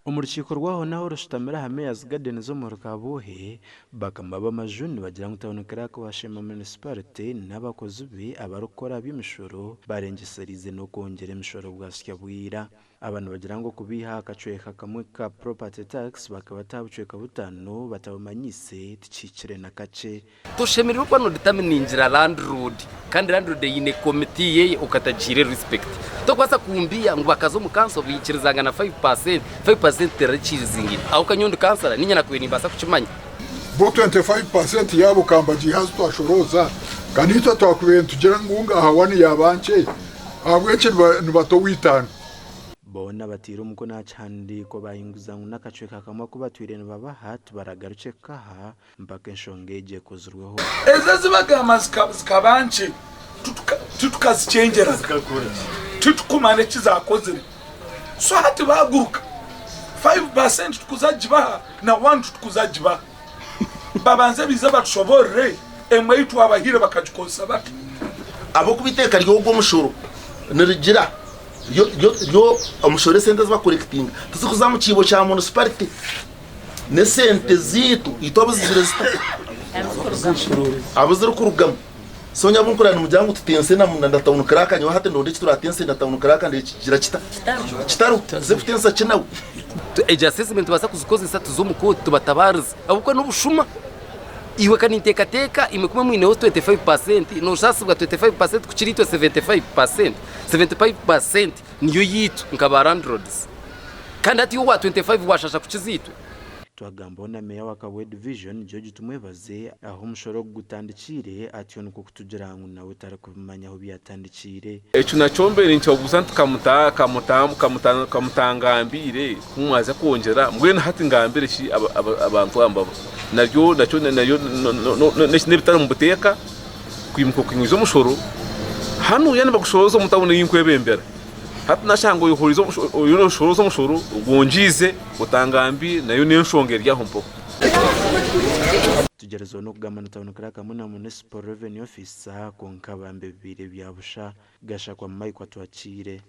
Omu rukiiko rwaho naho orushutamire aha Mayor's Gardens omuri Kabuuhe, bakama b'amaju nibagira ngu Town Clerk wa Sheema Municipality n'abakozi be abarikukora aha by'emishoro barengyesereize n'okwongyera emishoro bwasya bwira. Aba nibagira ngu okubaiha aha kacweka kamwe ka Property Tax bakabata aha bucweka butaano batabamanyiise tikihikire na kakye. Toshemereire kuba nodeterminingira landlord kandi landlord eine committee yeye okatagihaire respect. Tokubaasa kumbiya ngu bakaza omu council baikirizangana 5%, 5% terarikirizingine. Aho ka nyowe ndi councillor niinye nakubaire nimbaasa kukimanya. Bo 25% yaabo ka mbagiihe ahu twashorooza, ka naitwe twakubaire nitugira ngu ngaaha wani yaaba nkye, ahabw'enki nibata ow'eitaano? Boona bataire omukono aha kihandiiko bahinguza ngu n'akacweka kamwe aku batwire nibabaha tibaragarukye kukaha mpaka enshonga egyo ekozirweho. Ezo ezi bagamba zikaba nkye titukazikyengeraga, titukumanya eki zakozire. So hati baguruka 5% tukuzagibaha na 1 tutukuzagibaha. Babanze baize batushoborore emwe ei twabahire bakagikozesa bata. Ahabw'okuba eiteeka ry'ogwo mushoro nirigira ryo ryo omushoro esente ezi bakukorekitinga tizikuza mu kiibo kya munisiparite. N'esente zaitu itwe abu zizire zita? Abu zirikurugamu. So nyowe abu nkureba nimugira ngu tutense na na town clerk nyowe hati ndonde eki turatense na town clerk ndekigira kita? Kitaro. Tuze kutensa ki nawe? Egyo assessment tubaasa kuzikozesa tuze omu kooti tubatabaarize ahabw'okuba n'obushuma. Iwe ka ninteekateeka imwe kuba mwineho 25% nooshaasibwa 25% kukira itwe 75%. 75% niyo yaitu nka ba landlords. Kandi hati iwe owa 25 waashasha kukiza itwe. Twagambaho na Meeya wa Kabwe Division, George Tumwebaze ahu omushoro ogu gutandikiire atyo nikwo kutugira ngu nawe tarikubimanya ahu byatandikiire. Ekyo nakyo mbaire ninkyebuuza nti kamutangambiire ku mwaza kwongyera mbwenu hati ngambire ki abantu aba? Naryo nakyo n'ebitari omu buteeka kwimuka okinyiza omushoro hanuya nibakushoroza omu tawuni ei nkwebembera. Hati nashanga oriyo noshoroza omushoro ogwongyize otangambiire nayo n'enshonga eri aho mpaho. Tugyerizeho n'okugamba na Town Clerk hamwe na Municipal Revenue Officer kwonka bambi bibaire bya busha. Gashakwa Mike Atwakiire.